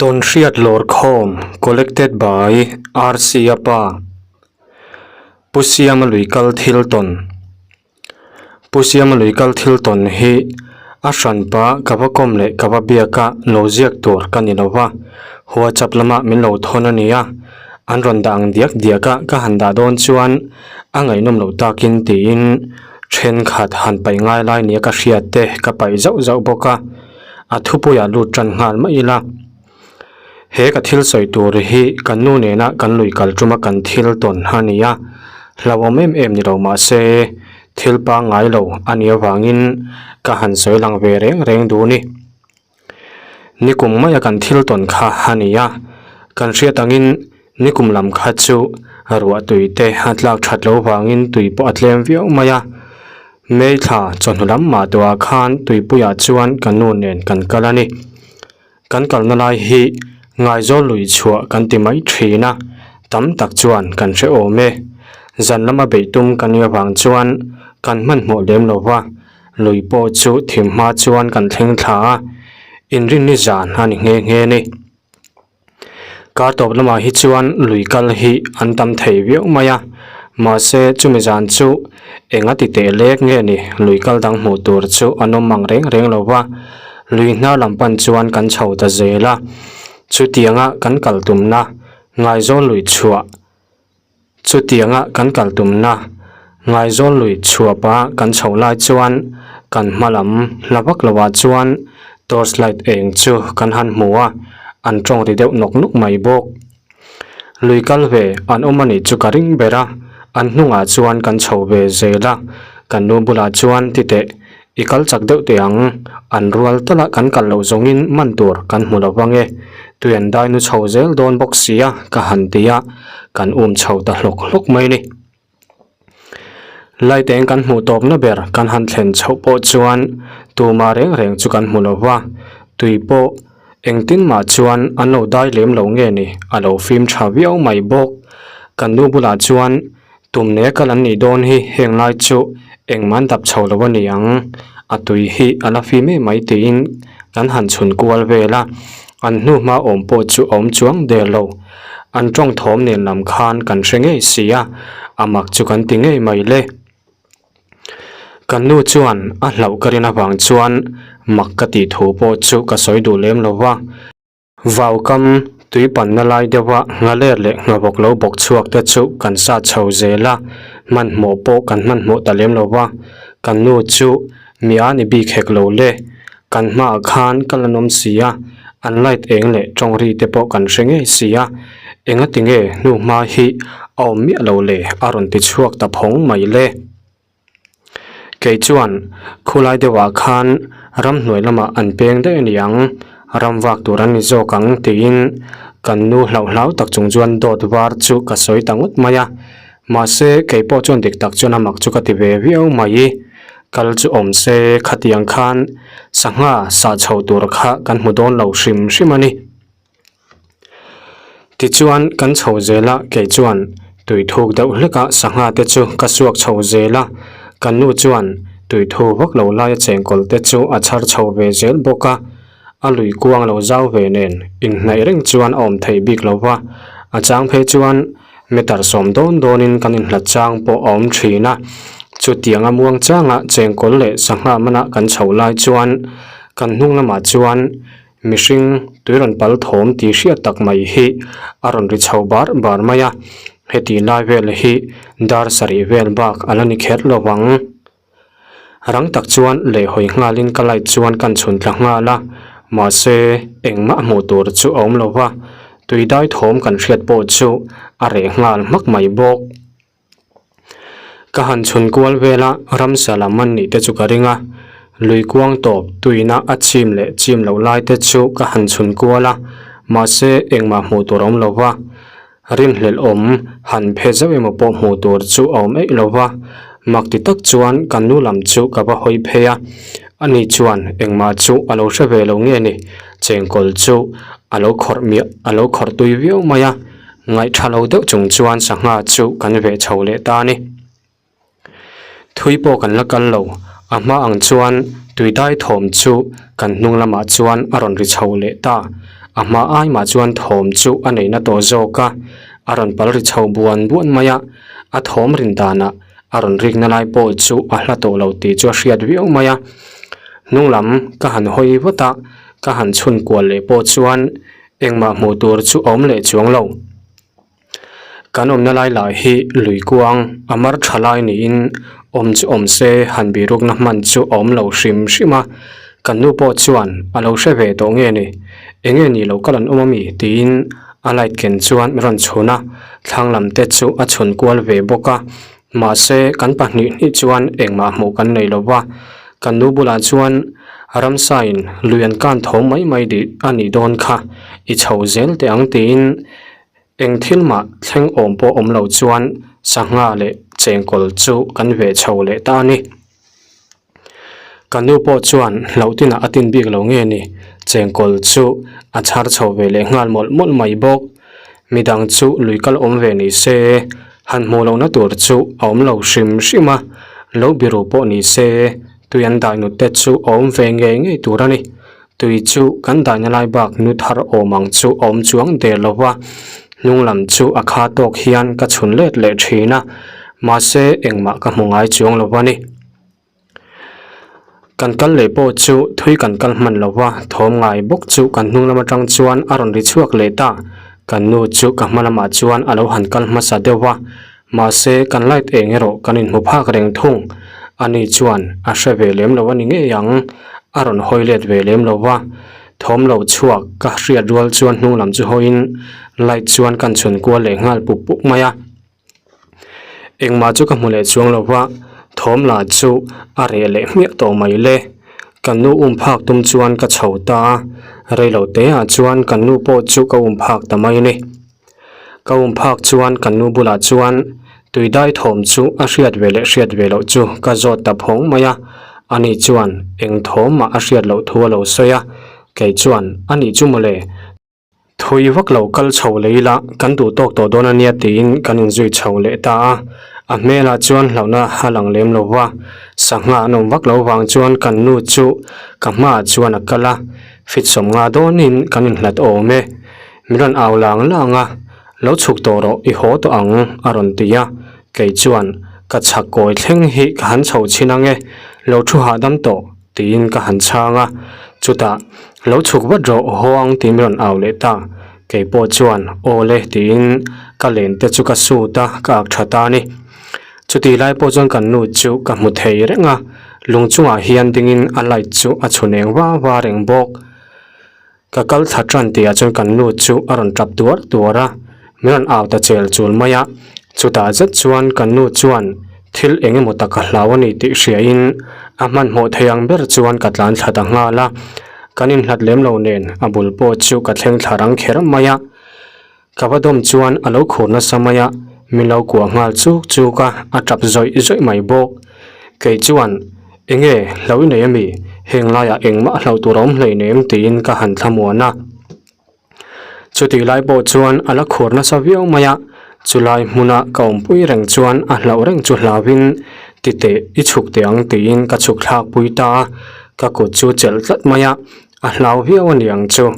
Tawnhriat Lawrkhawm Collected by RC Apa Pu Siama lui kal thil tawn Pu Siama lui kal thil tawn hi a hranpa ka va kawm leh ka va biak a lo ziak tur ka ni lo va, WhatsApp lama min lo thawn a ni a, an rawn dah ang diak diak a ka han dah dawn chuan a ngaihnawm loh takin tiin thenkhat han paih ngai lai nia ka hriat te ka paih zauh zauh bawk a. A thupuiah lut tan nghal mai ila. He ka thil sawi tur hi kan nu nena kan lui kal tuma kan thil tawn a ni a, hlauhawm em em ni lo mah se thil pangngai lo a nih avangin ka han sawi lang ve reng reng duh ni. Nikum maia kan thil tawn kha a ni a, kan hriat angin nikum lam kha chu ruah tui te a tlak that lo vangin tui pawh a tlem viau mai a. May thla chawhnu lam mah tawhah khan tuipuiah chuan ka nu nen kan kal a ni. Kan kalna lai hi Ngaizawl lui chhuah kan ti mai thin a, tam tak chuan kan hre awm e. Zan lama beih tum kan nih avang chuan kan hmanhmawh lem lo va, lui pawh chu thim hma chuan kan thleng thla a, inrinni zan a ni nghe nghe ni. Kar tawp lamah hi chuan lui kal hi an tam thei viau mai a, mahse chumi zan chu enga ti teh lek nge ni lui kal dang hmuh tur chu an awm ang reng reng lo va, lui hnar lam pan chuan kan chho ta zel a, chutianga kan kal tumna Ngaizawl lui chhuah Chutianga kan kal tumna Ngaizawl lui chhuapa kan chhoh lai chuan kan hma lam hla vak lovah chuan torch light eng chu kan han hmu a, an tawng ri deuh nawk nawk mai bawk. Lui kal ve an awm a nih chu ka ring ber a, an hnungah chuan kan chho ve zel a, kan nu bulah chuan titeh I kal chak deuh teh ang, an rual tala kan kal loh zawngin man tur kan hmu lo vang e, tui an dai nu chho zel dawn bawk sia ka han ti a, kan um chho ta hlawk hlawk mai ni. Laiteng kan hmuh tawpna ber kan han thlen chhoh pawh chuan tuma reng reng chu kan hmu lo va, tui pawh engtin mah chuan an lo dai lem lo nge ni, a lo fim tha viau mai bawk. Kan nu bulah chuan Tum ne kal an nih dawn hi heng lai chu engmah dap chho lo a ni ang, a tui hi a la fim em mai tiin kan han chhun kual vel a, an hnu hma awm pawh chu a awm chuang der lo. An tawng thawm nen lam khan kan hre ngei si a, a mak chu kan ti ngei mai le. Kan nu chuan a hlauh ka rin avang chuan mak ka tih thu pawh chu ka sawi duh lem lo va. Vaukam tui panna lai deuha nghaler leh nghavawk lo bawk chhuak te chu kan sat chho zel a, hmanhmawh pawh kan hmanhmawh ta lem lo va, kan nu chu mi a ni bik hek lo le, kan hmaah khan ka la nawm si a, an light eng leh tawng ri te pawh kan hre ngei si a, engati nge hnu hma hi a awm miah lo le a rawn ti chhuak ta phawng mai le. Kei chuan khulai deuhah khan ramhnuai lamah an peng daih a ni ang, ram vak tur an ni zawk ang tiin kan nu hlauh hlau tak chung chuan dawt var chu ka sawi ta ngawt mai a. Mahse kei pawh chuan dik tak chuan a mak chu ka ti ve viau mai. Kal chu awm se khatiang khan sangha sah chho tur kha kan hmu dawn lo hrim hrim a ni. Tichuan kan chho zel a, kei chuan tui thuk deuh hlek a sangha te chu ka suak chho zel a, kan nu chuan tui thu vak lo laia chengkawl te chu a chhar chho ve zel bawk a, a lui kuang lo zau ve nen inhnaih reng chuan a awm theih bik lo va, a chang phei chuan meter sawm dawn dawnin kan inhlat chang pawh a awm thin a, chutianga muang changa chengkawl leh sangha mana kan chho lai chuan kan hnung lamah chuan Mihring tui rawn pal thawm tih hriat tak mai hi a rawn ri chho bar bar mai a, heti lai vel hi dar sarih vel bak a la ni kher lo vang. Rang tak chuan lehhawi nghalin ka light chuan kan chhun tla nghal a, mahse engmah hmuh tur chu a awm lo va, tui dai thawm kan hriat pawh chu a reh nghal hmak mai bawk. Ka han chhun kual vel a, ramsa lam an nih te chu ka ring a, lui kuang tawp tuina a chim leh chim loh lai te chu ka han chhun kual a, mahse engmah hmuh tur a awm lo va, rinhlelh awm han phe zauh emaw pawh hmuh tur chu a awm eih lo va, mak ti tak chuan ka nu lam chu ka va hawi phei a, ani chuan engmah chu a lo hre ve lo nge ni, chengkawl chu a lo khawrh miah a lo khawrh tui viau mai a. Ngaihtha lo deuh chung chuan sangha chu kan veh chho leh ta a ni. Thui pawh kan la kal lo, a hma ang chuan tuidai thawm chu kan hnung lamah chuan a rawn ri chho leh ta. A hma ai mah chuan thawm chu a neihna tawh zawk a, a rawn pal ri chho buan buan mai a, a thawm rin danah a rawn rikna lai pawh chu a hla tawh lo tih chu a hriat viau mai a. Hnung lam ka han hawi vat a, ka han chhun kual leh pawh chuan engmah hmuh tur chu a awm leh chuang lo. Kan awmna lai lah hi lui kuang a mar tha lai niin awm chu awm se han birukna hman chu a awm lo hrim hrim a, kan nu pawh chuan a lo hre ve tawh nge ni, enge ni lo kal an awm ami tiin a light ken chuan min rawn chhun a, thlang lam te chu a chhun kual ve bawk a, mahse kan pahnih hnih chuan engmah hmuh kan nei lo va, kan nu bulah chuan ramsa in lui an kan tho mai mai dih a nih dawn kha i chho zel teh ang tiin Eng thil mah thleng awm pawh awm lo chuan sangha leh chengkawl chu kan veh chho leh ta a ni. Ka nu pawh chuan hlauh tinah a tin bik lo nge ni, chengkawl chu a chhar chho ve leh nghal mawlh mawlh mai bawk. Midang chu lui kal awm ve ni se, han hmuh lohna tur chu a awm lo hrim hrim a, lo biru pawh ni se, tui an dai nut te chu a awm ve ngei ngei tur a ni. Tui chu kan dahna lai bak nu thar awm ang chu a awm chuang der lo va, hnung lam chu a kha tawk hian ka chhun let leh thin a, mahse engmah ka hmu ngai chuang lo va ni. Kan kal leh pawh chu thui kan kal hman lo va, thawm ngai bawk chu kan hnung lam atang chuan a rawn ri chhuak leh ta, kan nu chu ka hma lamah chuan a lo han kal hmasa deuh va, Mahse, kan light eng erawh kan inhmu phak reng thung. Ani chuan a hre ve lem lo a ni ngei ang, a rawn hawi let ve lem lo va. Thawm lo chhuak ka hriat rual chuan hnung lam chu hawiin light chuan kan chhun kual leh nghal pup pup mai a. Engmah chu ka hmu leh chuang lo va, thawm lah chu a reh leh hmiah tawh mai le. Kan nu um phak tum chuan ka chho ta a, reilo teah chuan kan nu pawh chu ka um phak ta mai a ni. Ka um phak chuan kan nu bulah chuan tui dai thawm chu a hriat ve leh hriat ve loh chu ka zawt ta phawng mai a, ani chuan eng thawm mah a hriat loh thu a lo sawi a, kei chuan ani chu mawle, thui vak lo kal chho lei ila kan duh tawk tawh dawn ania tiin kan inzui chho leh ta a, a hmelah chuan hlauhna a lang lem lo va, sangha an awm vak lo vang chuan kan nu chu ka hmaah chuan a kal a, fit sawmnga dawnin kan inhlat awm e. Min rawn au lang lang a, Lo chhuk tawh rawh, i haw tawh ang, a rawn ti a. Kei chuan, Ka chhak kawi thleng hi ka han chho chhin ang e, lo thu hahdam tawh, tiin ka han chhang a. Chutah, Lo chhuk vat rawh, haw ang, tiin min rawn au leh ta. Kei pawh chuan, Aw le, tiin ka len te chu ka sut a, ka ak tha ta a ni. Chutih lai pawh chuan kan nu chu ka hmu thei reng a, lung chungah hian dingin a light chu a chhun eng va va reng bawk. Ka kal thla tan tihah chuan kan nu chu a rawn tap tuar tuar a, min rawn au ta chel chul mai a. Chutah zet chuan kan nu chuan thil eng emaw tak a hlau a ni tih hriain a hmanhmawh thei ang ber chuan ka tlan thla ta nghal a. Kan inhlat lem lo nen a bul pawh chu ka thleng thla rang kher mai a. Ka va dawm chuan a lo khur nasa mai a, min lo kuah nghal chuk chuk a, a tap zawih zawih mai bawk. Kei chuan, Enge, hlo i nei ami? Heng laiah engmah hlo tur a awm hleinem tiin ka han thlamuan a. Chutih lai pawh chuan a la khur nasa viau mai a, chulai hmuna ka awmpui reng chuan a hlauh reng chu hlauin, Titeh, i chhuk teh ang tiin ka chhuk thlak pui ta a, ka kut chu chelh tlat mai a, A hlau viau a niang chu,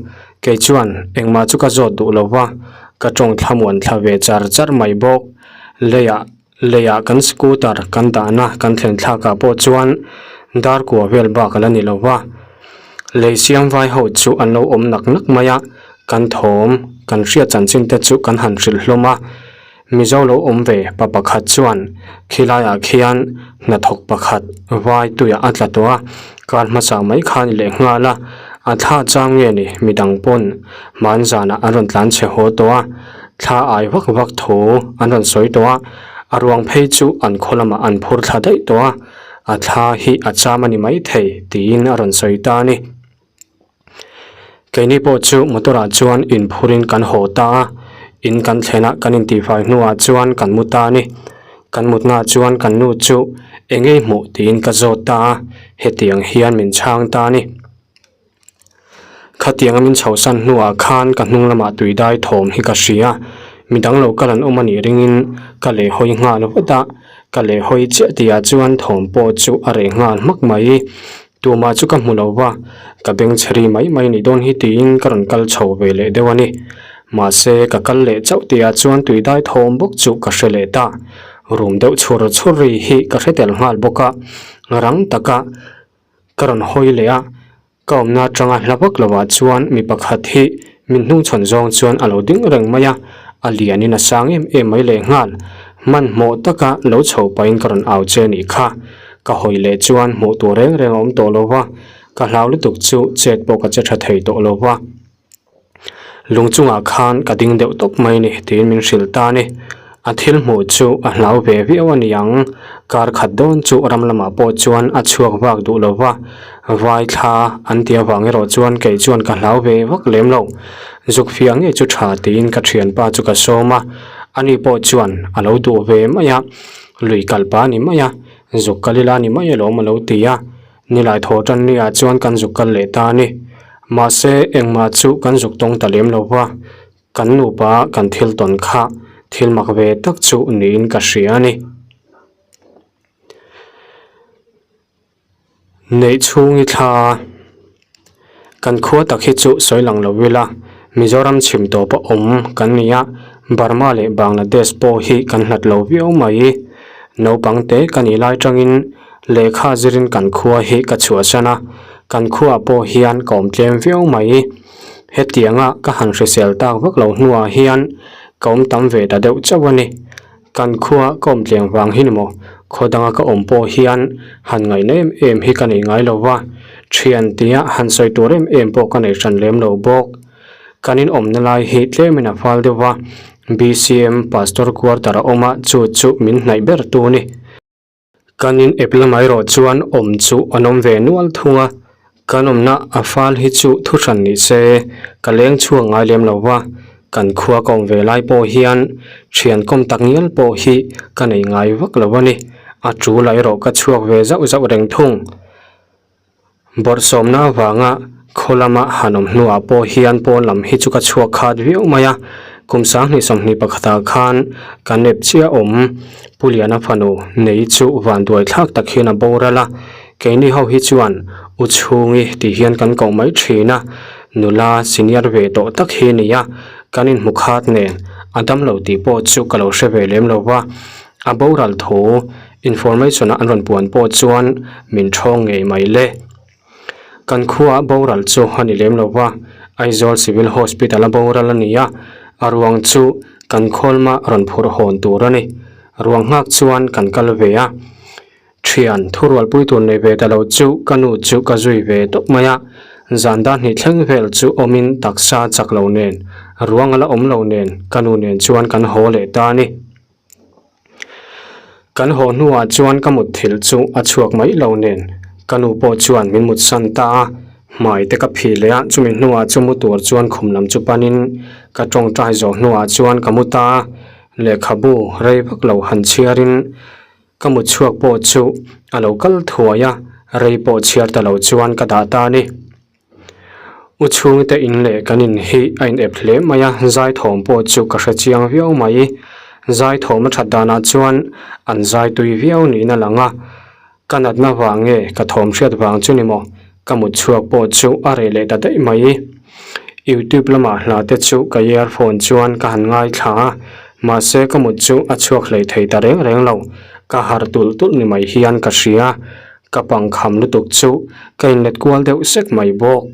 kei chuan engmah chu ka zawt duh lo va, ka tawng thlamuan thla ve char char mai bawk. Leiah, leiah kan scooter kan dahna kan thlen thlakah pawh chuan dar kua vel bak a la ni lo va. Lei siam vai ho chu an lo awm nak nak mai a, kan thawm, kan hriat chanchin te chu kan han hrilh hlawm a. Mizo lo awm ve pa pakhat chuan khilaiah khian hnathawk pakhat vai tuiah a tla tawh a, kar hmasa mai kha ni leh nghal a, a thla chang nge ni midang pawn hman zanah an rawn tlan chhe haw tawh a, thla ai vak vak thu an rawn sawi tawh a, a ruang phei chu an khaw lamah an phur thla daih tawh a, a thla hi a cham a ni maithei tiin a rawn sawi ta a ni. Keini pawh chu motor ah chuan inphur in kan haw ta a, in kan thlen a kan intihfai hnuah chuan kan mu ta a ni. Kan mutna ah chuan kan nu chu eng ei hmuh tiin ka zawt ta a, hetiang hian min chhang ta a ni. Khatianga min chhosan hnuah khan ka hnung lamah tui dai thawm hi ka hria, midang lo kal an awm a nih ringin ka lehhawi nghal vat a, ka lehhawi chiah tihah chuan thawm pawh chu a reh nghal hmak mai. Tumah chu ka hmu lo va, ka beng chhe ri mai mai nih dawn hi tiin ka rawn kal chho ve leh deuh a ni. Mahse, ka kal leh chauh tihah chuan tui dai thawm bawk chu ka hre leh ta. Rum deuh chhur chhur ri hi ka hre tel nghal bawk a, rang taka ka rawn hawi leh a. Ka awmna atanga hla vak lovah chuan mi pakhat hi min hnungchhawn zawng chuan a lo ding reng mai a, a lianin a sang em em mai lehnghal. Hmanhmawh taka lo chho pahin ka rawn au che nih kha. Ka hawi leh chuan hmuh tur reng reng a awm tawh lo va, ka hlau lutuk chu chet pawh ka che tha thei tawh lo va. Lung chungah khan ka ding deuh tawp mai ni tiin min hrilh ta a ni. A thil hmuh chu a hlau ve viau a ni ang. Kar khat dawn chu ram lamah pawh chuan a chhuak vak duh lo va, vai thla an ti avang erawh chuan kei chuan ka hlau ve vak lem lo. Zuk fiah ngei chu tha tiin ka thianpa chu ka sawm a, ani pawh chuan a lo duh ve mai a, lui kal pa a ni mai a, zuk kal ila a ni mai alawm a lo ti a. Nilai thaw tan ni ah chuan kan zuk kal leh ta a ni. Mahse, engmah chu kan zuk tawng ta lem lo va, kan nupa kan thil tawn kha thil mak ve tak chu niin ka hria a ni. Neih chhungi thla Kan khua tak hi chu sawi lang lo ila, Mizoram chhim tawpa awm kan ni a, Burma leh Bangladesh pawh hi kan hlat lo viau mai. Naupang te ka nih lai tangin lehkha zirin kan khua hi ka chhuahsan a, kan khuaah pawh hian ka awm tlem viau mai. Hetianga ka han hrisel tak vak lo hnuah hian ka awm tam ve ta deuh chauh a ni. Kan khua ka awm tleng vang hi ni maw? Khaw danga ka awm pawh hian han ngaihna em em hi ka nei ngai lo va, thian tia han sawi tur em em pawh ka nei hran lem lo bawk. Kan inawmna lai hi tlemin a fal deuh va, BCM Pastor Quarter a awm a, chu chu min hnaih ber tu ni. Kan in ep lamah erawh chuan awm chu an awm ve nual thung a, kan awmna a fal hi chu thu hran ni se ka leng chhuak ngai lem lo va, kan khua ka awm ve lai pawh hian thian kawm tak ngial pawh hi ka nei ngai vak lo a ni, a tul ah erawh ka chhuak ve zauh zauh reng thung. Bawrhsawmna avanga khaw lama han awm hnuah pawh hian pawn lam hi chu ka chhuak khat viau mai a, kum 2021 pakhatah khan ka nep chiah awm. Pu Liana fanu nei chu vanduai thlak tak hian a boral a, keini ho hi chuan U Chhungi tih hian kan koh mai thin a, nula senior ve tawh tak hi a ni a, kan inhmu khat nen a damlo tih pawh chu ka lo hre ve lem lo va, a boral thu Information a an rawn puan pawh chuan min thawng ngei mai le. Kan khua boral chu a ni lem lo va, Aizawl Civil Hospital a boral a ni a, a ruang chu kan khawlma rawn phurh hawn tur a ni. Ruang nghak chuan kan kal ve a, thian thurualpui tur nei ve ta lo chu ka nu chu ka zui ve tawp mai a, zan dar hnih thleng vel chu awmin taksa chak lo nen, ruang a la awm lo nen ka nu nen chuan kan haw leh ta a ni. Kan haw hnuah chuan ka mutthilh chu a chhuak mai lo nen ka nu pawh chuan min mutsan ta a, hmai te ka phih leh a, chumi hnuah chu mu tur chuan khum lam chu panin ka tawngtai zawh hnuah chuan ka mu ta a, lehkhabu rei vak lo han chhiarin ka mut chhuak pawh chu a lo kal thuai a, rei pawh chhiar ta lo chuan ka dah ta a ni. U chhungte in leh kan in hi a in ep hle mai a, zai thawm pawh chu ka hre chiang viau mai. Zai thawm a that danah chuan an zai tui viau niin a lang a, ka natna vang nge ka thawm hriat vang chu ni maw, ka mut chhuak pawh chu a reh leh ta daih mai. Youtube lamah hla te chu ka earphone chuan ka han ngaithla a, mahse ka mut chu a chhuak hlei thei ta reng reng lo, ka harh tulh tulh ni mai hian ka hria. Ka pangkham lutuk chu ka inlet kual deuh sek mai bawk.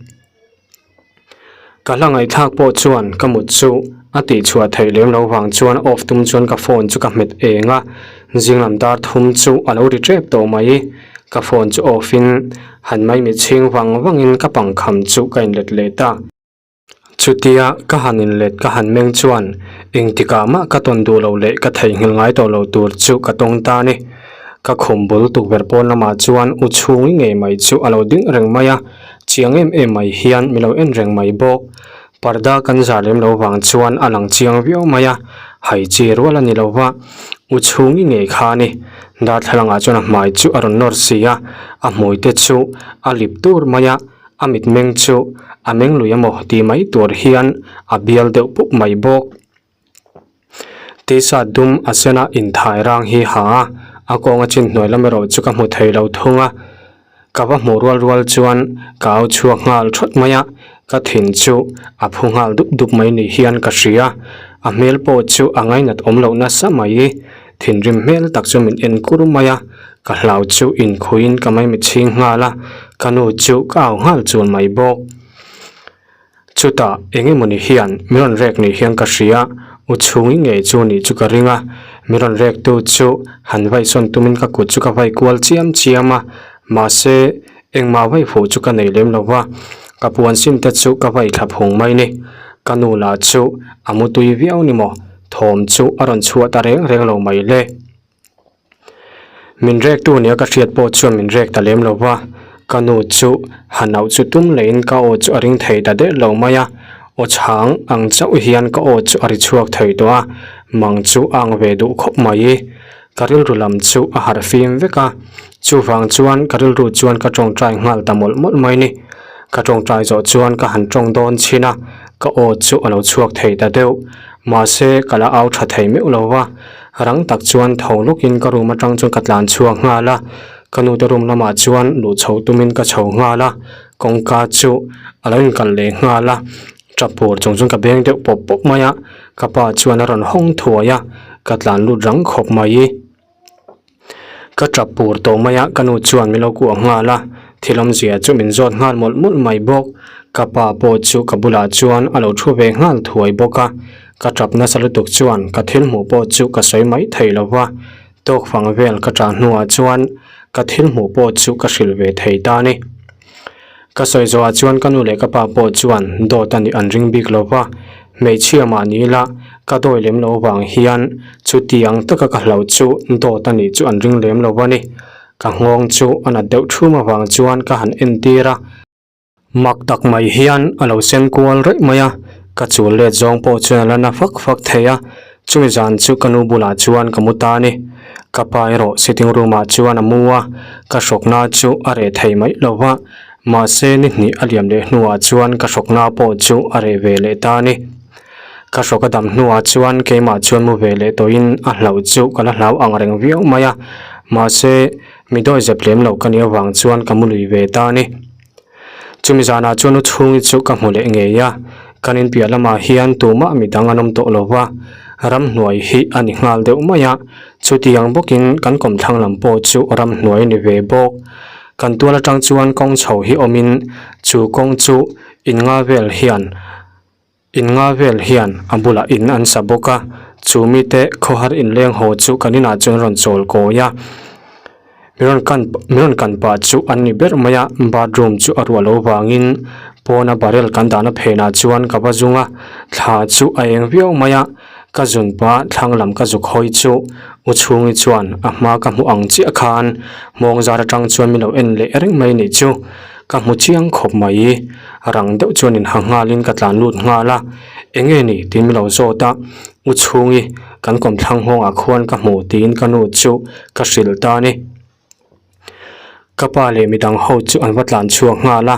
Ka hla ngaihthlak pawh chuan ka mut chu a tihchhuah theih lem lo vang chuan off tum chuan ka phone chu ka hmet eng a, zinglam dar thum chu a lo ri tep tawh mai. Ka phone chu off in han maimit chhing vang vangin ka pangkham chu ka inlet leh ta. Chutia ka han inlet ka han meng chuan engtikah mah ka tawn duh lo leh ka theihnghilh ngai tawh lo tur chu ka tawng ta a ni. Ka khum bul tukverh pawn lamah chuan u chhungi ngei mai chu a lo ding reng mai a, chiang em em mai hian mi lo en reng mai bawk. Parda kan zar lem lo vang chuan a lang chiang viau mai a, hai chi rual a ni lo va, u chhungi ngei kha a ni. Darthlalangah chuan a hmai chu a rawn nawr si a, a hmui te chu a lip tur mai a, A mitmeng chu a meng lui emaw tih mai tur hian a bial deuh pup mai bawk. T-shirt dum a sena inthai rang hi ha a, a kawnga chin hnuai lam erawh chu ka hmu thei lo thung a. Ka va hmuh rual rual chuan ka au chhuak nghal thawt mai a, ka thin chu a phu nghal dup dup mai ni hian ka hria. A hmel pawh chu a ngainat awm loh nasa mai. Thinrim hmel tak chu min en kur mai a, ka hlau chu inkhuiin ka maimichhing nghal a, ka nu chu ka au nghal chul mai bawk. Chutah eng emawni hian min rawn rek ni hian ka hria, u chhungi ngei chu nih chu ka ring a, min rawn rek tu chu han vaihsawn tumin ka kut chu ka vai kual chiam chiam a, mahse engmah vai fuh chu ka nei lem lo va, ka puan sin te chu ka vai thla phung mai ni. Ka nu lah chu a mutui viau ni maw, thawm chu a rawn chhuah ta reng reng lo mai le. Min rek tu nia ka hriat pawh chuan min rek ta lem lo va, ka nu chu han auh chu tum leiin ka aw chu a ring thei ta der lo mai a, aw chhang ang chauh hian ka aw chu a ri chhuak thei tawh a, mang chu a ang ve duh khawp mai. Ka rilru lam chu a harh fim vek a, chuvang chuan ka rilru chuan ka tawngtai nghal ta mawlh mawlh mai ni. Ka tawngtai zawh chuan ka han tawng dawn chhin a, ka aw chu a lo chhuak thei ta deuh. Mahse ka la au tha thei meuh lo va. Rang tak chuan tho lawkin ka room atang chuan ka tlan chhuak nghal a, ka nute room lamah chuan luh chho tumin ka chho nghal a, kawngka chu a lo inkalh leh nghal a, tap pur chung chuan ka beng deuh pawp pawp mai a, ka pa chuan a rawn hawng thuai a, ka tlan lut rang khawp mai. Ka tap pur tawh mai a, ka nu chuan min lo kuah nghal a, thil awmzia chu min zawt nghal mawlh mawlh mai bawk. Ka pa pawh chu ka bulah chuan a lo thu ve nghal thuai bawk a, ka tap nasa lutuk chuan ka thil hmuh pawh chu ka sawi mai thei lo va, tawk fang vel ka tah hnuah chuan ka thil hmuh pawh chu ka hrilh ve thei ta a ni. Ka sawi zawhah chuan ka nu leh ka pa pawh chuan dawt a nih an ring bik lo va, hmeichhia mah ni ila ka dawi lem loh avang hian chutiang taka ka hlauh chu dawt a nih chu an ring lem lo a ni. Ka nghawng chu a nat deuh thum avang chuan ka han entir a. Mak tak mai hian a lo sen kual raih mai a, ka chul let zawng pawh chuan a la na fak fak thei a, Chumi zan chu ka nu bulah chuan ka mu ta a ni. Ka pa erawh sitting room ah chuan a mu a, ka hrawkna chu a reh thei mai lo va, mahse ni hnih a liam leh hnuah chuan ka hrawkna pawh chu a reh ve leh ta a ni. Ka hrawk a dam hnuah chuan keimah chuan mu ve leh tawhin a hlauh chu ka la hlau ang reng viau mai a, mahse mi dawi zep lem lo ka nih avang chuan ka mu lui ve ta a ni. Chumi zanah chuan u chhungi chu ka hmu leh ngei a, kan inpiah lamah hian tumah midang an awm tawh lo va, ramhnuai hi a ni nghal deuh mai a, chutiang bawkin kan kawmthlang lam pawh chu ramhnuai a ni ve bawk. Kan tual atang chuan kawng chho hi awmin chu kawng chu in nga vel hian In nga vel hian a bulah in an sa bawk a, chu mite khawhar inleng haw chu kan inah chuan rawn chawl kawi a. Mi rawn kan mi rawn kan pah chu an ni ber mai a, bathroom chu a ruah lo vangin pawna barrel kan dahna phenah chuan ka va zung a, thla chu a eng viau mai a, ka zun pah thlang lam ka zuk hawi chu u chhungi chuan a hma ka hmuh ang chiah khan hmawng zar atang chuan min lo en leh reng mai nih chu. Ka hmu chiang khawp mai. Rang deuh chuan in ha nghalin ka tlan lut nghal a. Enge ni tiin min lo zawt a. U chhungi kan kawmthlang nghawngah khuan ka hmu tiin ka nu chu ka hrilh ta a ni. Ka pa leh midang ho chu an va tlan chhuak nghal a.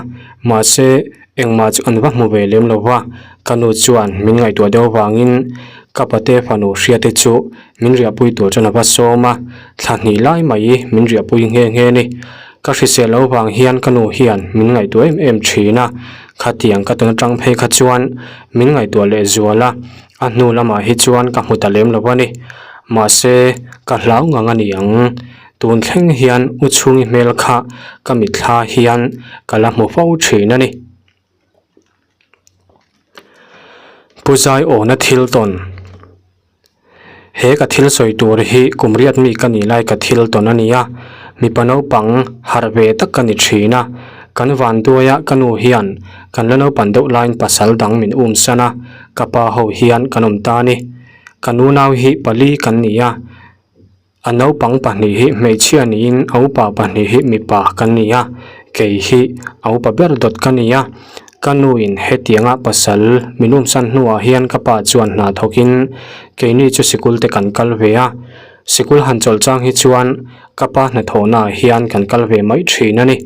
Mahse engmah chu an va hmu ve lem lo va. Ka nu chuan min ngaihtuah deuh avangin ka pate fanu hriate chu Min riahpui tur chuan a va sawm a, thla hnih lai mai min riahpui nghe nghe ni. Ka hrisel lo vang hian ka nu hian min ngaihtuah em em thin a, khatiang ka tawn atang phei kha chuan min ngaihtuah leh zual a, a hnu lamah hi chuan ka hmu ta lem lo a ni. Mahse, ka hlau ngang a ni ang. Tun thleng hian u chhungi hmel kha ka mitthla hian ka la hmu fo thin a ni. Pu Zaiawna thil tawn. He ka thil sawi tur hi kum riat mi ka nih lai ka thil tawn a ni a, mipa naupang harh ve tak ka ni thin a, kan vanduaia ka nu hian kan la naupan deuh laiin pasal dang min um san a, ka pa ho hian kan awm ta a ni. Ka nunau hi pali kan ni a. A naupang pahnih hi hmeichhia niin a upa pahnih hi mipa kan ni a, kei hi a upa ber dawt ka ni a. Ka nuin hetianga pasal min umsan hnuah hian ka pa chuan hna thawkin keini chu sikul te kan kal ve a. Sikul han chawlh chang hi chuan ka pa hnathawhnaah hian kan kal ve mai thin a ni.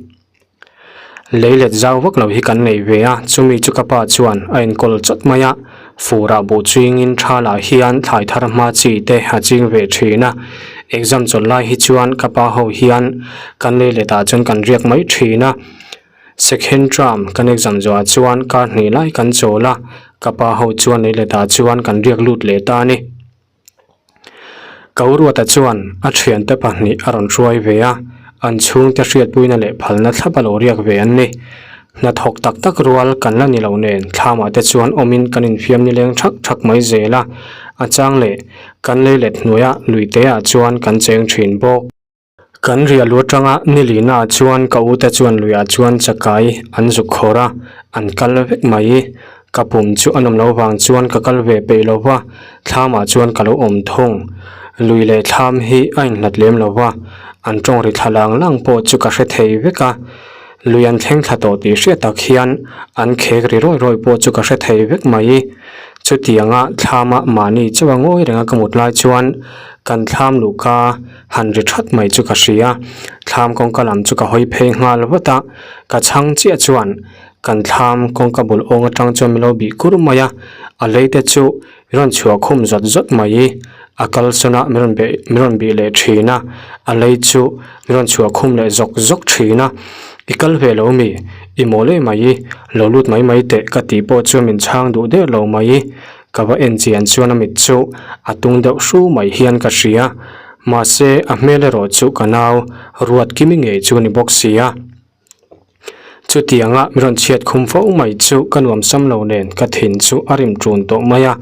Lei let zau vak lo hi kan nei ve a, chumi chu ka pa chuan a enkawl chawt mai a, furah buh chingin thalah hian thlai thar hma chi te a ching ve thin a. Exam chawlh lai hi chuan ka pa ho hian kan lei let ah chuan kan riak mai thin a. Second term kan exam zawhah chuan kar hnih lai kan chawl a, ka pa ho chuan lei let ah chuan kan riak lut leh ta a ni. Ko Ruata chuan a thiante pahnih a rawn hruai ve a, an chhungte hriatpuina leh phalna thlap a lo riak ve an ni. Hnathawk tak tak rual kan la ni lo nen thlamah te chuan awmin kan infiam nileng thak thak mai zel a, a chang leh kan lei let hnuaia luiteah chuan kan cheng thin bawk. Kan riah lu atanga nilina chuan ka ute chuan luiah chuan chakai an zuk khawr a, an kal vek mai. Ka pum chu a nawm loh vang chuan ka kal ve peih lo va, thlamah chuan ka lo awm thung. Lui leh thlam hi a inhlat lem lo va, an tawng ri thla lang lang pawh chu ka hre thei vek a. Lui an thleng thla tawh tih hriat tak hian an khek ri rawi rawi pawh chu ka hre thei vek mai. Chutianga thlama mahni chauha ngawi renga ka mut lai chuan kan thlam luhka Han ri that mai chu ka hria, thlam kawngka lam chu ka hawi phei nghal vat a, ka chhang chiah chuan kan thlam kawngka bul awng atang chuan min lo bih kur mai a, a lei te chu min rawn chhuah khum zawt zawt mai, a kal sawn a min rawn beh min rawn bih leh thin a, a lei chu min rawn chhuah khum leh zawk zawk thin a, i kal ve lo mi? I mawl em mai, lo lut mai mai teh ka tih pawh chuan min chhang duh der lo mai. Ka va en chian chuan a mit chu a tung deuh hru mai hian ka hria. Mahse, a hmel erawh chu ka nau ruat kimi ngei chu a ni bawk si a. Chutianga mi rawn chhiat khum fo mai chu ka nuam sam lo nen ka thin chu a rim ṭun tawh mai a.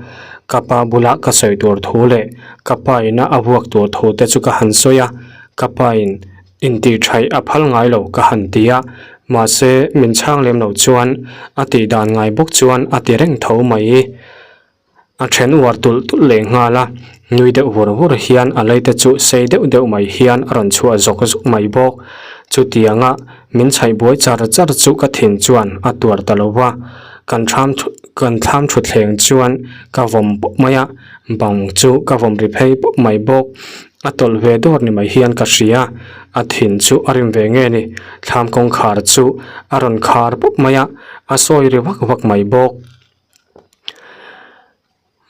Ka pa bula ka sawi tur thu leh ka pa ina a vuak tur thu te chu ka han sawi a. Ka pa in Intihṭhaih a phal ngai lo ka han ti a, mahse min chhang lem lo chuan a tih dan ngai bawk chuan a ti reng tho mai. A then uar tulh tulh leh nghal a, nui deuh vur vur hian a lei te chu sei deuh deuh mai hian a rawn chhuah zawk zawk mai bawk. Chutianga min chhaih buai char char chu ka thin chuan a tuar ta lo va, kan thlam kan thlam thutthleng chuan ka vawm pawp mai a, bang chu ka vawm ri phei pawp mai bawk. A tawlh ve dawr ni mai hian ka hria, a thin chu a rim ve nge ni, thlam kawngkhar chu a rawn khar pawp mai a, a sawi ri vak vak mai bawk.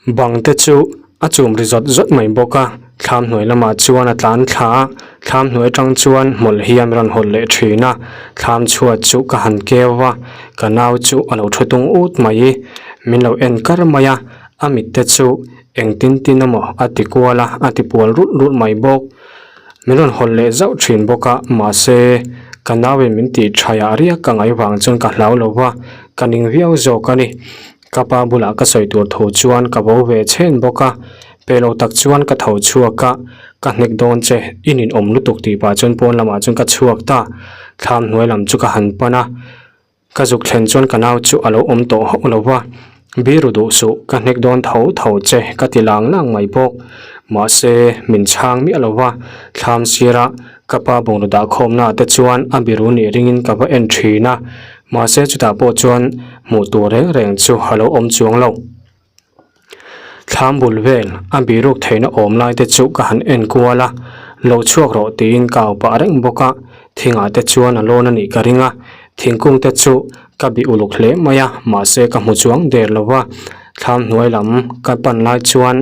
Bang te chu a chum ri zawt zawt mai bawk a, thlam hnuai lamah chuan a tlan thla a, thlam hnuai atang chuan hmawlh hian rawn hawlh leh thin a, thlam chhuat chu ka han keu a, ka nau chu a lo thu tung ut mai, min lo en kar mai a, a mit te chu Engtin tin emaw a ti kual a, a ti pual rulh rulh mai bawk. Min rawn hawn leh zauh thin bawk a, mahse ka nauin min tih thaiah riak ka ngaih vang chuan ka hlau lo va, ka ning viau zawk a ni. Ka pa bulah ka sawi tur thu chuan ka bo ve chhen bawk a, pe lo tak chuan ka tho chhuak a, ka hnek dawn che, i ninawm lutuk tih pah chuan pawn lamah chuan ka chhuak ta, thlam hnuai lam chu ka han pan a. Ka zuk thlen chuan ka nau chu a lo awm tawh hauh lo va, Biru duh suh, ka hnek dawn tho tho che ka ti lang lang mai bawk. Mahse, min chhang miah lo va, thlam sira ka pa bungraw dah khawmnaah te chuan a biru nih ringin ka va en thin a, mahse chutah pawh chuan hmuh tur reng reng chu a lo awm chuang lo. Thlam bul vel a biruk theihna awm lai te chu ka han en kual a, lo chhuak rawh tiin ka au pah reng bawk a, thingah te chuan a lawn a nih ka ring a, thingkung te chu ka bih uluk hle mai a, mahse ka hmu chuang der lo va, thlam hnuai lam ka pan lai chuan.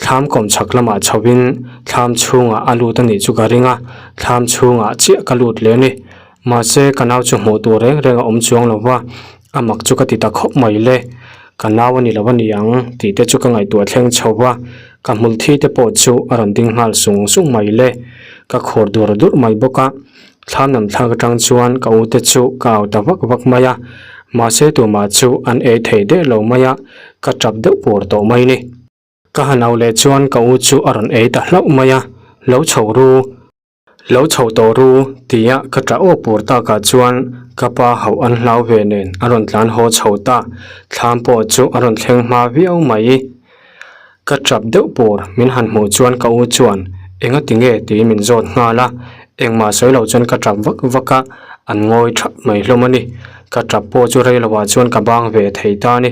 Thlam kawm chhak lamah chhovin thlam chhungah a lut a nih chu ka ring a, thlam chhungah chiah ka lut leh a ni. Mahse, ka nau chu hmuh tur reng reng a awm chuang lo va, a mak chu ka ti ta khawp mai le. Ka nau a ni lo a ni ang tih te chu ka ngaihtuah thleng chho va, ka hmul thi te pawh chu a rawn ding nghal sung sung mai le. Ka khur dur dur mai bawk a. Thlam lam thlak atang chuan ka u te chu ka au ta vak vak mai a, mahse tumah chu an ei thei der lo mai a, ka tap deuh pur tawh mai ni. Ka han au leh chuan ka u chu a rawn ei ta hlauh mai a, Lo chho ru, lo chho tawh ru tia ka tah aw pur takah chuan ka pa hauh an hlau ve nen a rawn tlan haw chho ta, thlam pawh chu a rawn thleng hma viau mai. Ka tap deuh pur min han hmuh chuan ka u chuan enga ti nge tiin min zawt nghal a, engmah sawi lo chuan ka tap vak vak a, an ngawi thap mai hlawm a ni. Ka tap pawh chu rei lovah chuan ka bang ve thei ta a ni.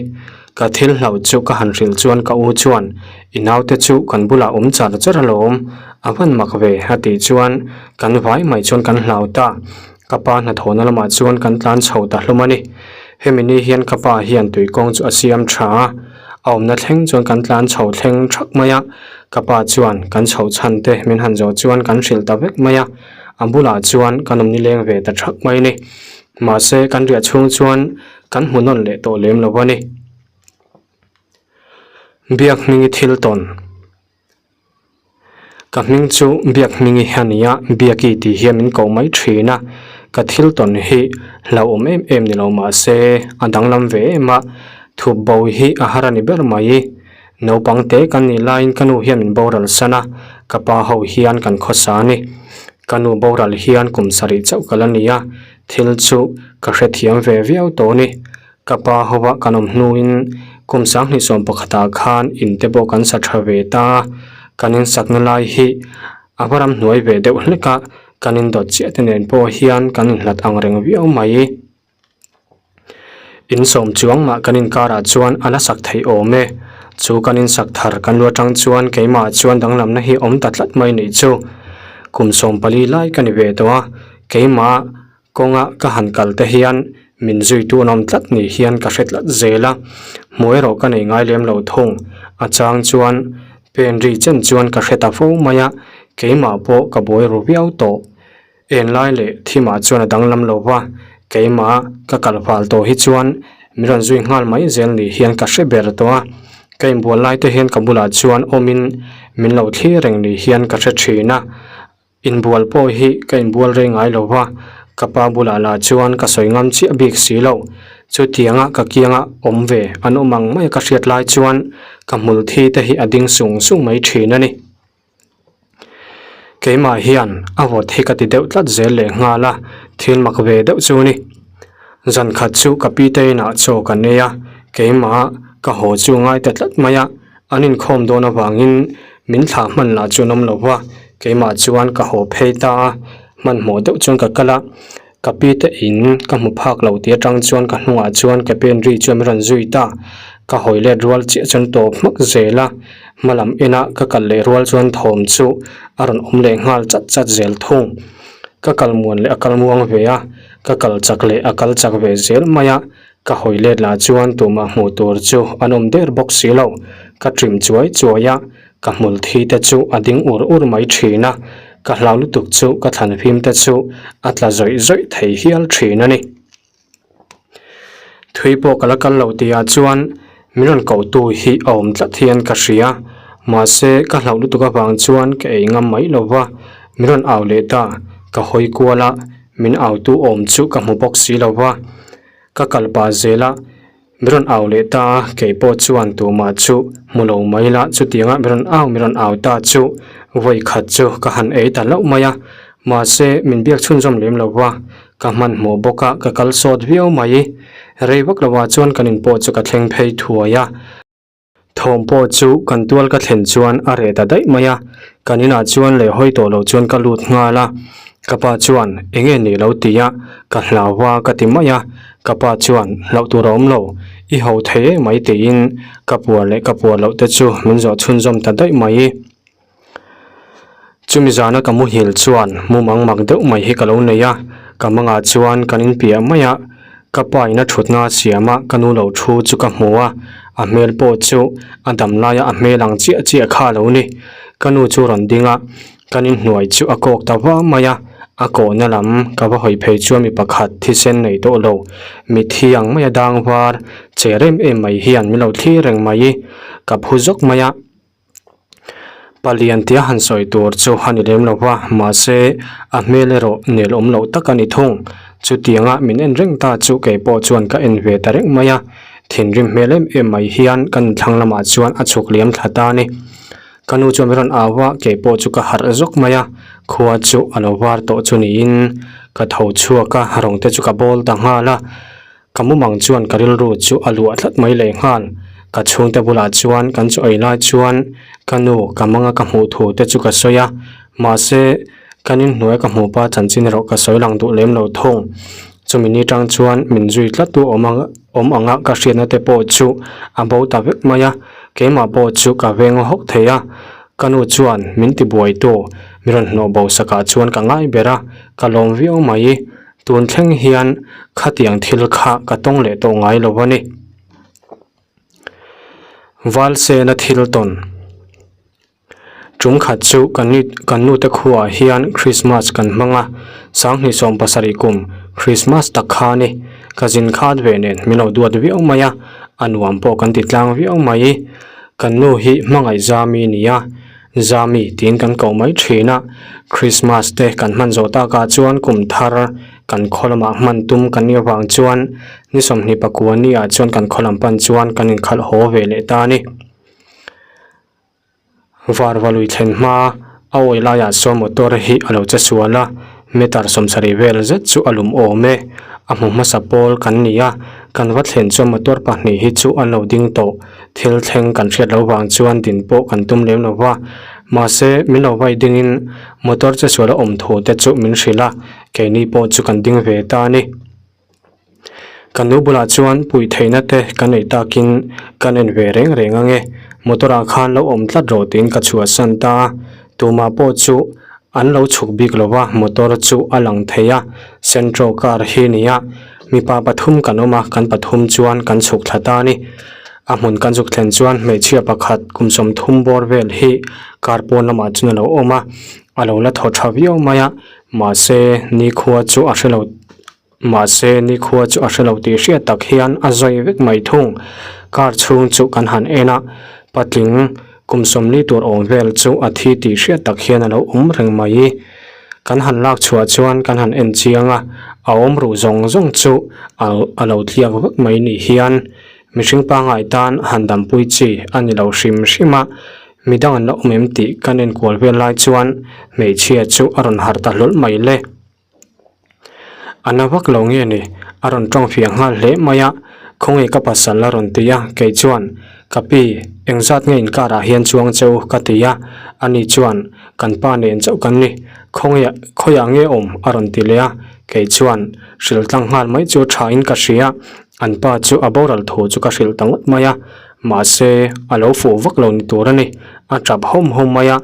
Ka thil hlauh chu ka han hrilh chuan ka u chuan i naute chu kan bulah awm char char alawm, a hman mak ve a tih chuan kan vai mai chuan kan hlau ta. Ka pa hnathawhna lamah chuan kan tlan chho ta hlawm a ni. Hemi ni hian ka pa hian tuikawng chu a siam tha a. A awmna thleng chuan kan tlan chho thleng thak mai a, ka pa chuan kan chhoh chhan te min han zawh chuan kan hrilh ta vek mai a, a bulah chuan kan awm nileng ve ta thak mai a ni. Mahse kan riah chhung chuan kan hmu nawn leh tawh lem lo a ni. Biak hmingi thil tawn. Ka hming chu Biak hmingi a ni a, Biaki tih hian min ko mai thin a, ka thil tawn hi hlauhawm em em ni lo mah se a danglam ve em a, thup bo hi a har a ni ber mai. Naupang te kan nih laiin ka nu hian min boral san a, ka pa ho hian kan khawsa a ni. Ka nu boral hian kum sarih chauh ka la ni a, thil chu ka hrethiam ve viau tawh a ni. Ka pa hova kan awm hnuin kum sanghnih sawm pakhatah khan in te pawh kan sa tha ve ta a, kan insakna lai hi a va ramhnuai ve deuh hlek a, kan indawt chiah te nen pawh hian kan inhlat ang reng viau mai. In sawm chuang mah kan inkarah chuan a la sak theih awm e, chu kan insak thar kan lu atang chuan keimah chuan danglamna hi awm ta tlat mai nih chu. Kum 14 lai ka ni ve tawh a, keimah Kawnga ka han kal te hian min zuitu an awm tlat ni hian ka hre tlat zel a, hmuh erawh ka nei ngai lem lo thung. A chang chuan pen ri chen chuan ka hre ta fo mai a, keimah pawh ka buai ru viau tawh. En lai leh thimah chuan a danglam lo va, keimah ka kal fal tawh hi chuan min rawn zui nghal mai zel ni hian ka hre ber tawh a. Ka inbual lai te hian ka bulah chuan awmin min lo thlir reng ni hian ka hre thin a. Inbual pawh hi ka inbual rei ngai lo va, ka pa bulah lah chuan ka sawi ngam chiah bik si lo. Chutianga ka kianga awm ve an awm ang mai ka hriat lai chuan ka hmul thi te hi a ding sung sung mai thin a ni. Keimah hian a vawt hi ka ti deuh tlat zel leh nghal a, thil mak ve deuh chu a ni. Zan khat chu ka pi te inah chaw ka nei a, keimah ka haw chu ngai ta tlat mai a. An inkhawm dawn avangin min thlah hman lah chu an awm lo va, keimah chuan ka haw phei ta a, hmanhmawh deuh chuan ka kal a, ka pi te in ka hmu phak lo tih atang chuan ka hnungah chuan ka pen ri chuan min rawn zui ta, ka hawi let rual chiah chuan tawp hmak zel a, hma lam ena ka kal leh rual chuan thawm chu a rawn awm leh nghal chat chat zel thung, ka kal muan leh a kal muang ve a, ka kal chak leh a kal chak ve zel mai a. Ka hawi let lah chuan tumah hmuh tur chu an awm der bawk si lo. Ka trim chuai chuai a, ka hmul thi te chu a ding ur ur mai thin a, ka hlau lutuk chu ka thlan fim te chu a tla zawih zawih thei hial thin a ni. Thui pawh ka la kal lo tihah chuan min rawn kohtu hi a awm tlat hian ka hria, mahse ka hlauh lutuk avang chuan ka ei ngam mai lo va, min rawn au leh ta, ka hawi kual a, min autu awm chu ka hmu bawk si lo va. Ka kal pah zel a, mi rawn au leh ta a, kei pawh chuan tumah chu hmu lo mai la, chutianga mi rawn au mi rawn au ta chu vawi khat chu ka han ei ta hlauh mai a, mahse min biak chhunzawm lem lo va, ka hmanhmawh bawk a, ka kal sawt viau mai. Rei vak lovah chuan kan in pawh chu ka thleng phei thuai a. Thawm pawh chu kan tual ka thlen chuan a reh ta daih mai a, kan inah chuan leh hawi tawh lo chuan ka lut nghal a, ka pa chuan eng nge ni lo ti a, ka hlau va ka ti mai a, ka pa chuan hlauh tur a awm lo, i ho thei em mai tiin ka puar leh ka puar loh te chu min zawh chhunzawm ta daih mai. Chumi zana ka muhil chuan mumang mak deuh mai hi ka lo nei a, ka mangah chuan kan inpiah mai a, ka pa in a thutna a siam a, ka nu lo thu chu ka hmu a, a hmel pawh chu a dam laia a hmel ang chiah chiah kha a lo ni. Ka nu chu rawn ding a, kan inhnuai chu a kawk ta va mai a, a kawhna lam ka va hawi phei chuan mi pakhat thisen nei tawh lo, mitthi ang maia dang var che rem em mai hian min lo thlir reng mai, ka phu zawk mai a. Palian tia han sawi tur chu a ni lem lo va, mahse a hmel erawh nel awm loh tak a ni thung. Chutianga min en reng ta chu kei pawh chuan ka en ve ta reng mai a, thinrim hmel em em mai hian ka nunthlang lamah chuan a chhuk liam thla ta a ni. Ka nu chuan min rawn au a, kei pawh chu ka harh zawk mai a, khua chu a lo var tawh chu niin ka tho chhuak a, rawng te chu ka bawl ta nghal a. Ka mumang chuan ka rilru chu a luah tlat mai leh nghal. Ka chhungte bulah chuan kan chu ei lai chuan ka nu ka manga ka hmuh thu te chu ka sawi a, mahse kan inhnuai ka hmuh pa chanchin erawh ka sawi lang duh lem lo thung. Chumi ni tang chuan min zui tlat tu awm ang awm anga ka hriatna te pawh chu a bo ta vek mai a, keimah pawh chu ka veng hawk thei a. Ka nu chuan min tibuai tu min rawn hnawh bo sakah chuan ka ngai ber a, ka lawm viau mai. Tun thleng hian khatiang thil kha ka tawng leh tawh ngai lo a ni. Valsena thil tawn. Tum khat chu kan ni kan nute khuaah hian Christmas kan hmang a, sanghnih 70 kum Christmas tak kha a ni. Ka zin khat ve nen min lo duat viau mai a, a nuam pawh kan ti tlang viau mai. Kan nu hi hmangaih Zami a ni a, Zami tiin kan koh mai thin a, Christmas te kan hman zawh takah chuan kum thar kan khaw lamah hman tum kan nih avang chuan ni 29 ni ah chuan kan khaw lam pan chuan kan inkhalh haw ve leh ta a ni. Varva lui thlen hma a awi laiah sawn motor hi a lo che sual a, meter 70 vel zet chu a lum awm e. A hmu hmasa pawl kan ni a, kan va thlen chuan motor pahnih hi chu an lo ding tawh. Thil thleng kan hriat loh vang chuan din pawh kan tum lem lo va, mahse min lo vai dingin motor che sual a awm thu te chu min hrilh a, keini pawh chu kan ding ve ta a ni. Ka nu bulah chuan puih theihna te ka neih takin kan en ve reng reng ange, motor ah khan lo awm tlat rawh tiin ka chhuahsan ta a, tumah pawh chu an lo chhuk bik lo va, motor chu a lang thei a, Santro car hi nia, mipa pathum kan awm a, kan pathum chuan kan chhuk thla ta a ni. A hmun kan chhuk thlen chuan hmeichhia pakhat kum 30 bawr vel hi car pawn lamah chuan a lo awm a, a lo la thaw tha viau mai a, mahse nikhua chu a hrelo. Mahse, nikhua chu a hre lo tih hriat tak hian a zawi vek mai thung. Car chhung chu kan han en a, patling kum 40 tur awm vel chu a thi tih hriat tak hian a lo awm reng mai. Kan han lak chhuah chuan kan han en chiang a, a awm ruh zawng zawng chu a lo tliak vek mai ni hian mihring pangngai tan han dampui chi a ni lo hrim hrim a, midang an la awm em tih kan en kual vel lai chuan hmeichhia chu a rawn harh ta hlawl mai le. A na vak lo nge ni? A rawn tawng fiah nghal hle mai a, Khawnge ka pasal a rawn ti a, kei chuan, Ka pi, engzat nge inkar ah hian chuang che u? ka ti a, ani chuan, Kan pa nen chauh kan ni, khawnge khawiah nge awm? a rawn ti leh a, kei chuan, Hrilh tlang nghal mai chu tha in ka hria, an pa chu a boral thu chu ka hrilh ta ngawt mai a, mahse, a lo fuh vak lo ni tur a ni, a tap hawm hawm mai a,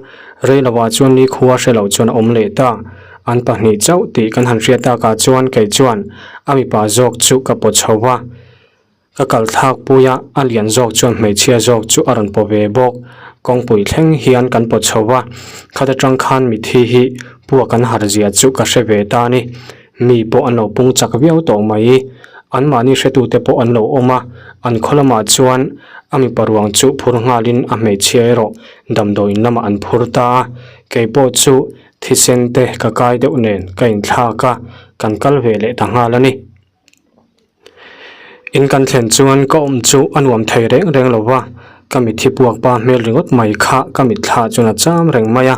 rei lovah chuan nikhua hre lo chuan a awm leh ta. An pahnih chauh tih kan han hriat takah chuan kei chuan a mipa zawk chu ka pawt chho va, ka kal thlak pui a, a lian zawk chuan hmeichhia zawk chu a rawn paw ve bawk. Kawngpui thleng hian kan pawt chho va, khat atang khan mithi hi puak an har zia chu ka hre ve ta a ni. Mi pawh an lo pung chak viau tawh mai. Anmahni hretute pawh an lo awm a, an khaw lamah chuan a mipa ruang chu phur nghalin a hmeichhia erawh damdawiin lamah an phur ta a, kei pawh chu Thisen te ka kai deuh nen ka inthlak a, kan kal ve leh ta nghal a ni. In kan thlen chuan ka awm chu a nuam thei reng reng lo va, ka mitthi puak pa hmel ringawt mai kha ka mitthla chuan a cham reng mai a,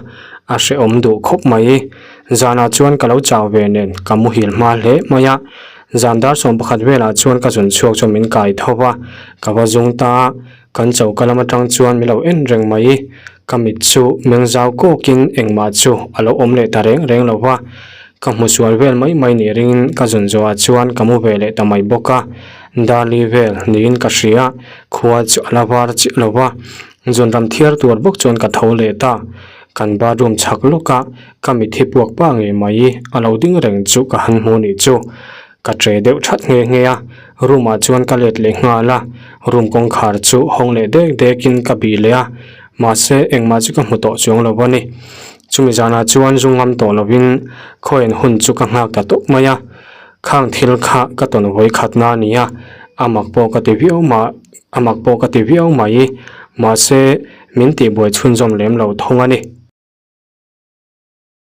a hrehawm duh khawp mai. Zanah chuan ka lo chau ve nen ka muhil hma hle mai a, zan dar 11 velah chuan ka zun chhuak chu min kai tho va, ka va zung ta a. Kan choka lam atang chuan min lo en reng mai. Ka mit chu meng zau kawkin engmah chu a lo awm leh ta reng reng lo va. Ka hmu sual vel mai mai nih ringin ka zun zawhah chuan ka mu ve leh ta mai bawk a. Darli vel niin ka hria, khua chu a la var chiah lo va. Zun ram thiar tur bawk chuan ka tho leh ta. Kan bathroom chhak lawka ka mit hi puak pa ngei mai a lo ding reng chu ka han hmu nih chu. Ka che deuh that nghe nghe a, room ah chuan ka let leh nghal a, room kawngkhar chu hawng leh dek dek in ka bih leh a, mahse engmah chu ka hmu tawh chuang lo a ni. Chumi zanah chuan zu ngam tawh lovin khawian hun chu ka nghak ta tawp mai a, khang thil kha ka tawn vawi khatna a ni a, a mak pawh ka ti viau mah a mak pawh ka ti viau mai, mahse min tihbuai chhunzawm lem lo thung a ni.